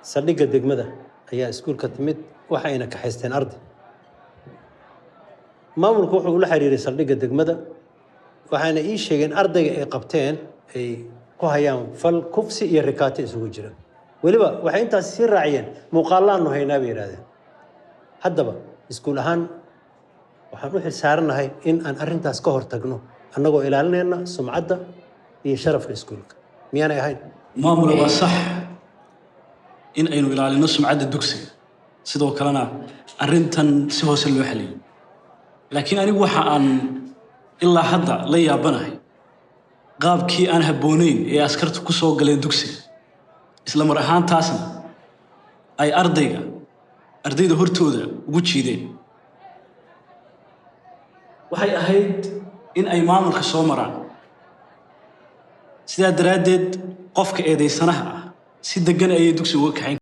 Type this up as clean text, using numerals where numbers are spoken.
Saldhigga degmada ayaa iskuulka timid, waxayna kaxaysteen arday. Maamulku wuxuu ula xiriiray saldhigga degmada, waxayna ii sheegeen ardayga ay qabteen ay ku hayaan fal kufsi iyo rikaati isugu jira. Weliba waxay intaas sii raaciyeen, muuqaalaanu haynaa bay yidhahdeen. Haddaba iskuul ahaan waxaan u xilsaaranahay in aan arrintaas ka hortagno, annagoo ilaalinayna sumcadda iyo sharafka iskuulka. Miyaanay ahayn? Maamule, waa sax in aynu ilaalino sumcadda dugsiga, sidoo kalena arrintan si hoose loo xaliyey, laakiin anigu waxa aan ilaa hadda la yaabanahay qaabkii aan habboonayn ee askartu ku soo galeen dugsiga, isla mar ahaantaasna ay ardayga ardayda hortooda ugu jiideen. Waxay ahayd in ay maamulka soo maraan. Sidaa daraaddeed qofka eedaysanaha ah si deggan ayay dugsiga uga kaxayn.